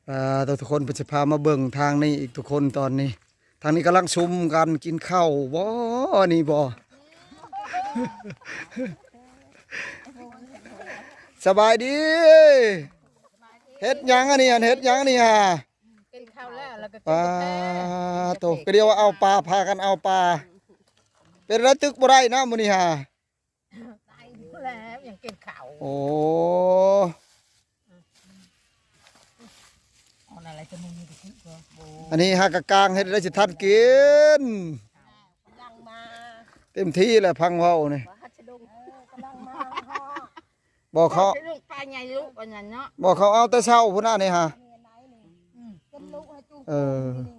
ປາ ທຸກຄົນ ເພິ່ນຊິພາມາເບິ່ງທາງນີ້ອີກ ທຸກຄົນ. ຕອນນີ້ທາງນີ້ກຳລັງຊຸມກັນກິນເຂົ້າບໍ ນີ້ບໍ? ສະບາຍດີ. ເຮັດຫຍັງອັນນີ້ ອັນເຮັດຫຍັງອັນນີ້ຫາ? ກິນເຂົ້າແລ້ວ ແລ້ວກໍກິນກາແຟ. ປາໂຕ ກໍດຽວວ່າເອົາປາ ພາກັນເອົາປາ. ເປັນໄດ້ຕຶກບໍ່ໄດ້ນະມື້ນີ້ຫາ? ໄດ້ຢູ່ແລ້ວ ຍັງກິນເຂົ້າ. ໂອ້ ເອົານັ້ນແຫຼະ ຈະມຶງມີແຕ່ຄືບໍ່ ອັນນີ້ຫາກະກາງເຮັດໄດ້ຊິທັນກິນ. ກຳລັງມາ ເຕັມທີ່ແລ້ວ ຟັງເວົ້ານີ້ ເອີ ກຳລັງມາ. ບໍ່ ເຂົາ ປາໃຫຍ່ລູກອັນນັ້ນເນາະ. ບໍ່ ເຂົາເອົາແຕ່ເຊົ້າພຸ້ນນະນີ້ຫາ. ອືມ ເອີ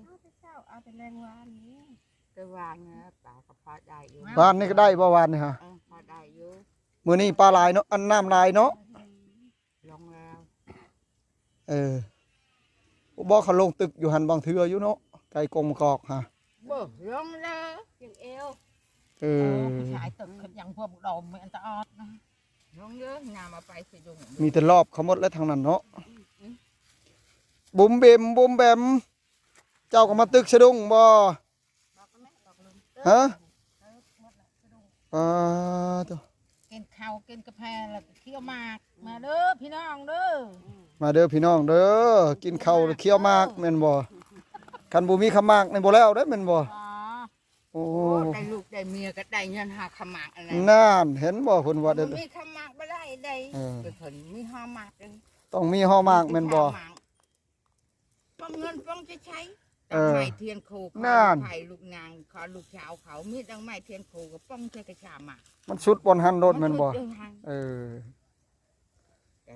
ເອົາແຕ່ເຊົ້າ ເອົາແຕ່ແລງວານນີ້. ແຕ່ວານນີ້ປາກໍພໍໄດ້ຢູ່. ວານນີ້ກໍໄດ້ບໍ່ ວານນີ້ຫາ? ເອີ ພໍໄດ້ຢູ່. ມື້ນີ້ປາຫຼາຍເນາະ ອັນນ້ຳຫຼາຍເນາະ. ອືມ ລົງແລ້ວ. ເອີ ບໍ່ ເຂົາລົງຕຶກຢູ່ຫັ້ນບາງເທື່ອຢູ່ເນາະ ໄກ່ກົງມະກອກຫາ. ບໍ່ ລົງແລ້ວ ພຽງເອວ. ເອີ ເອີ ຜູ້ຊາຍຕຶກຂຶ້ນຫຍັງພວກດອມແມ່ນຕາອອດນະ. ນ້ອງເອີຍ ຍາມເອົາໄປສະດຸ້ງ ມີແຕ່ລອບເຂົາໝົດແລ້ວທາງນັ້ນເນາະ. ອືມ ບຸມບິມ ບຸມແບມ ເຈົ້າກໍມາຕຶກສະດຸ້ງບໍ່? ຮະ? ປາໂຕ ກິນເຂົ້າກິນກາແຟ ແລ້ວກໍຂຽວໝາກ. ມາເດີພີ່ນ້ອງເດີ ມາເດີພີ່ນ້ອງເດີ ກິນເຂົ້າແລ້ວຂຽວໝາກແມ່ນບໍ່? ຄັນບໍ່ມີຂາວໝາກນີ້ບໍ່ແລ້ວເດ້ແມ່ນບໍ່? ອໍ ໂອ້ ໂອ້ ໄດ້ລູກໄດ້ເມຍກໍໄດ້ຍ້ອນຫາຂາວໝາກອັນນັ້ນ. ນັ້ນ ເຫັນບໍ່ ເພິ່ນວ່າ ບໍ່ມີຂາວໝາກບໍ່ໄດ້ເດ້. ເອີ ເພິ່ນມີຫໍ່ໝາກເດ້ ຕ້ອງມີຫໍ່ໝາກແມ່ນບໍ່? ປອງເງິນປອງຈະໃຊ້ ເອີ ຕັດໄມ້ທຽນໂຄ ຂໍ ນັ້ນ ລູກໄຜ່ລູກນາງ ຂໍລູກສາວເຂົາ ມີດອກໄມ້ທຽນໂຄກໍປ່ອງໃສ່ກະຊາໝາກ. ມັນສຸດບ່ອນຫັ້ນໂລດແມ່ນບໍ່? ມັນສຸດຢູ່ຫັ້ນ. ເອີ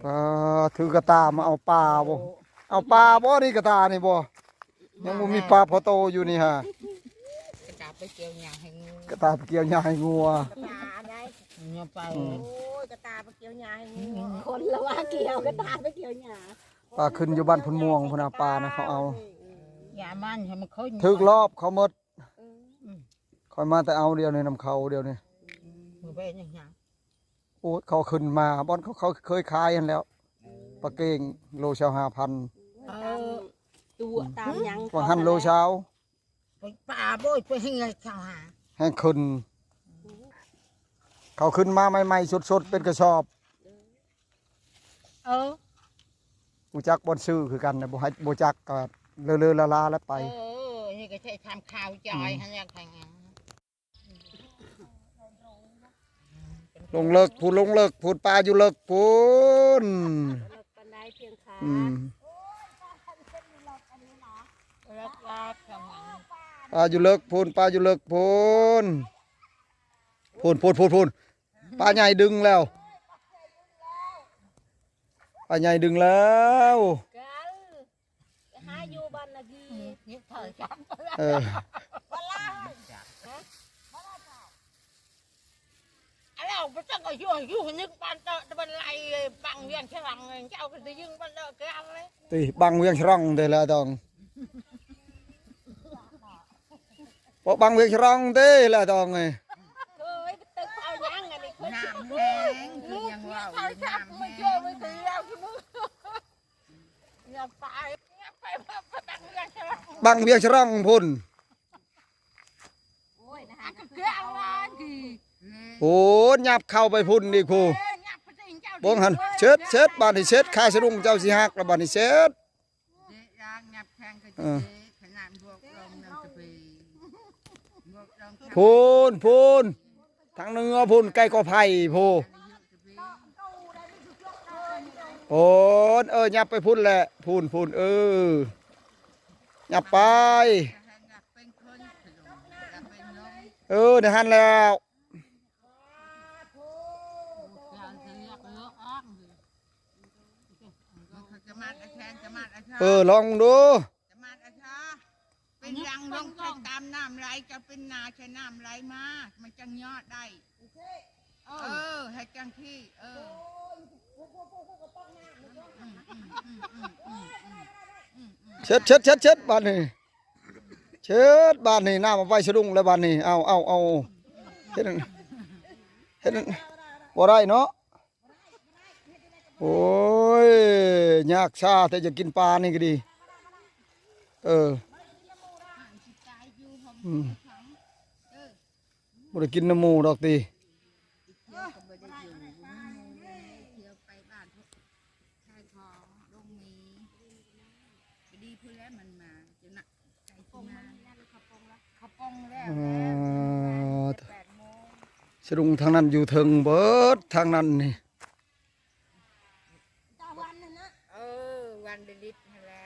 ປາ ຖືກະຕ່າມາເອົາປາບໍ່? ໂອ້ ເອົາປາບໍ່ນີ້ ກະຕ່ານີ້ບໍ່? ຍັງບໍ່ມີປາພໍໂຕຢູ່ນີ້ຫາ. ກະຕ່າໄປກ່ຽວຫຍ້າໃຫ້ງົວ ກະຕ່າໄປກ່ຽວຫຍ້າໃຫ້ງົວ. ກະຕ່າໄດ້ ເອົາໄປ. ອືມ ໂອ້ຍ ກະຕ່າໄປກ່ຽວຫຍ້າໃຫ້ງົວ. ອືມ ຄົນລະວ່າກ່ຽວ ກະຕ່າໄປກ່ຽວຫຍ້າ. ປາຂຶ້ນຢູ່ບ້ານໂພນມ່ວງພຸ້ນນະ ປານະເຂົາເອົາ. ຢ່າມັນໃຫ້ມັນຂຶ້ນ ຖືກລອບເຂົາໝົດ. ເອີ ອືມ ຂ້ອຍມາແຕ່ເອົາດຽວນີ້ນຳເຂົາດຽວນີ້. ອືມ ມື້ແບງຍັງຫຍັງ ໂອ້ຍ ເຂົາຂຶ້ນມາບ່ອນເຂົາ ເຂົາເຄີຍຂາຍຫັ້ນແລ້ວ. ເອີ ປາເກງໂລຊາວຫ້າພັນ. ເອີ ຕາມ ຕົວຕາມຫຍັງ ວ່າຫັ້ນໂລຊາວ. ປາ ໂອ້ຍ ໄປເຮັດຫຍັງຊາວຫ້າ ແຮງຂຶ້ນ. ເຂົາຂຶ້ນມາໃໝ່ໆສົດໆເປັນກະສອບ. ເອີ ຮູ້ຈັກບ່ອນຊື້ຄືກັນນະ ບໍ່ໃຫ້ ບໍ່ຈັກກໍເລີໆລາໆແລ້ວໄປ. ເອີ ນີ້ກໍໃຊ້ທຳຂ່າວຈ່ອຍ ອືມ ຫັ້ນແຫຼະ. ລົງເລິກພຸ້ນ ລົງເລິກພຸ້ນ ປາຢູ່ເລິກພຸ້ນ. ເລິກປານໃດ ພຽງຂາ. ອືມ ເລິກລາກທາງນັ້ນ ປາຢູ່ເລິກພຸ້ນ ປາຢູ່ເລິກພຸ້ນ. ພຸ້ນ ພຸ້ນ ພຸ້ນ ພຸ້ນ ປາໃຫຍ່ດຶງແລ້ວ ປາໃຫຍ່ດຶງແລ້ວ. ໄປຫາຢູ່ບ້ານນາກີ. ເອີ ແລ້ວບໍ່ຕ້ອງກໍຢູ່ ຢູ່ນຶກບ້ານເຕາະ ແຕ່ບ້ານໄລ ບັງວຽງຊະລັງ ເຈົ້າກໍໄດ້ຍິງບ້ານເຕາະ ການເລີຍ ຕິ ບັງວຽງຊະລັງເດ້ລະຕ້ອງ. ບໍ່ບັງວຽງຊະຣອງເດ້ລະຕ້ອງເອີຍ. ເຄີຍຕຶກເອົາຫຍັງອັນນີ້ ເຄີຍ ນ້ຳແຮງ ຄືຍັງເວົ້າຢູ່ ນ້ຳແຮງ ຢ່າໄປ ຢ່າໄປ ບັງວຽງຊະຣອງ ບັງວຽງຊະຣອງພຸ້ນ. ໂອ້ຍ ນະ ອັນກະເກືອລານດີ ໂອ້ຍ ຫຍັບເຂົ້າໄປພຸ້ນອີກພຸ້ນ. ເອີ ຫຍັບໄປຕິ ເຈົ້າ ເບິ່ງຫັ້ນ ເຊັດ ເຊັດ ບາດນີ້ເຊັດ ຄາຍສະດຸ້ງເຈົ້າຊິຫັກລະ ບາດນີ້ເຊັດ. ເດະຢາງຫຍັບແຂງກໍ ເອີ ເດະ ຂະໜາດບວກລົງນຳສະເປ ບວກລົງ ພຸ້ນ ພຸ້ນ ທາງເໜືອພຸ້ນ ໃກ້ກໍໄຜ່ພຸ້ນ. ໂອ້ນ ເອີ ຫຍັບໄປພຸ້ນແຫຼະ ພຸ້ນ ພຸ້ນ ເອີ ຫຍັບໄປ ເອີ ໃນຫັ້ນແລ້ວ. ເອີ ລອງເບິ່ງດູ ເປັນຫຍັງລົງໄປຕາມນ້ຳໄຫຼ ເຈົ້າເປັນໜ້າໃສ່ນ້ຳໄຫຼມາ ມັນຈັ່ງຍອດໄດ້. ເອີ ເຮັດຈັ່ງຊີ້ ເອີ ເຊັດ ເຊັດ ເຊັດ ເຊັດ ບາດນີ້ ເຊັດ ບາດນີ້ ນ້ຳເອົາໄປສະດຸ້ງແລ້ວບາດນີ້. ເອົາ ເອົາ ເອົາ ເຮັດ ເຮັດ ບໍ່ໄດ້ເນາະ. ໂອ້ຍ ຍາກຊາແຕ່ຢາກກິນປານີ້ກໍດີ. ເອີ ອືມ ບໍ່ໄດ້ກິນນຳໝູ່ດອກຕິ. ເອີ ສະດຸງທາງນັ້ນຢູ່ເທິງເບິດ ທາງນັ້ນນີ້. ເອີ ວັນລະລິດຫັ້ນແຫຼະ.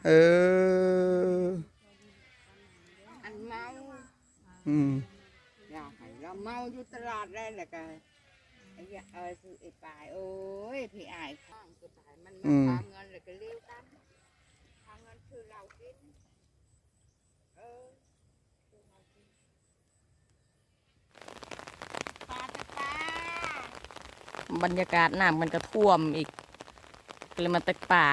ເອີ ອັນເມົາ ອືມ ຢາກໃຫ້ລາວເມົາຢູ່ຕະຫຼາດແລ້ວ ແລ້ວກະ ເອີ ຊື້ໄອ້ປາຍ ໂອ້ຍ ພີ່ອາຍຂ້າງ ໄອ້ປາຍມັນ ອືມ ມາຂາເງິນ ແລ້ວກະເລວກັນ ຂາເງິນຊື້ເຫຼົ້າກິນ. ເອີ ບັນຍາກາດນ້ຳມັນກະຖ້ວມອີກ ກະເລີຍມາຕັກປາ.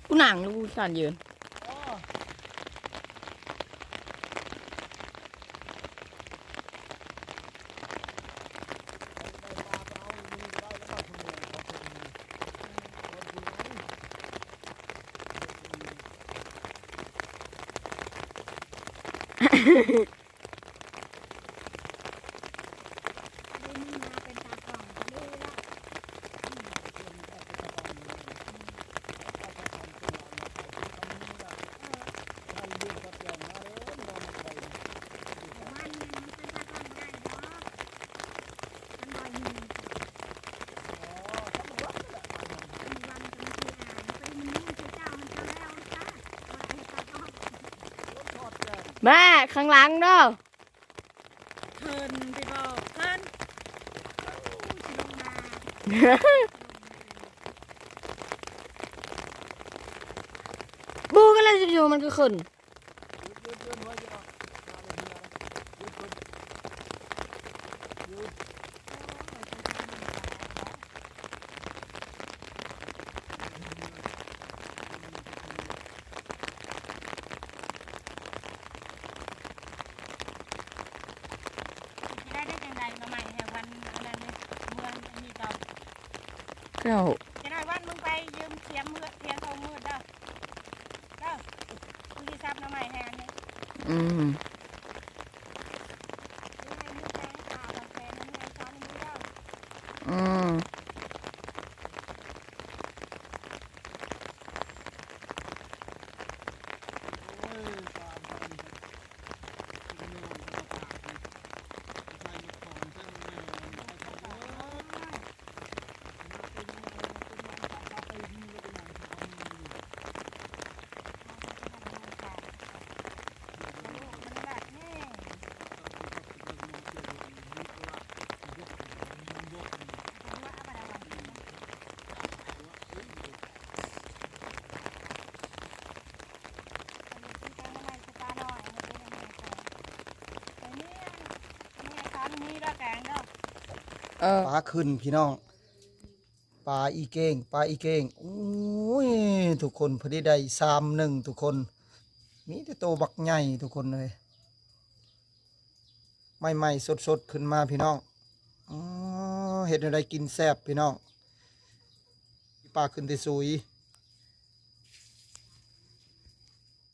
ກູນັ່ງລູກຊັ້ນຢືນ. ແມ່ ຂ້າງຫຼັງເດີ. ເຂີນໄປບອກເພິ່ນ ບູກັນແລ້ວຢູ່ໆມັນກໍຂຶ້ນ. ຊິໄດ້ໄດ້ຈັ່ງໃດ ໜໍ່ໄມ້ໃຫ້ວັນອັນນັ້ນເດ້ ເມືອງອັນນີ້ເຈົ້າ. ເຈົ້າ ຈະໄດ້ວັນມຶງໄປຢືມຂຽມເຮືອ ຂຽມເຂົາມືດເດີ ເດີ ມຶງຊິສັບໜໍ່ໄມ້ໃຫ້ອັນນີ້. ອືມ ໃຫ້ມີແສງຂາວແສງເຮືອນຊອນນີ້ເດີ. ອືມ. ເອີ ປາຂຶ້ນພີ່ນ້ອງ ປາອີເກ້ງ ປາອີເກ້ງ. ໂອ້ຍ ທຸກຄົນ ພໍດີໄດ້ສາມໜຶ່ງທຸກຄົນ ມີແຕ່ໂຕບັກໃຫຍ່ທຸກຄົນເອີຍ. ໃໝ່ໆສົດໆຂຶ້ນມາພີ່ນ້ອງ. ອໍ ເຮັດແນວໃດກິນແຊບພີ່ນ້ອງ. ປາຂຶ້ນແຕ່ສຸຍ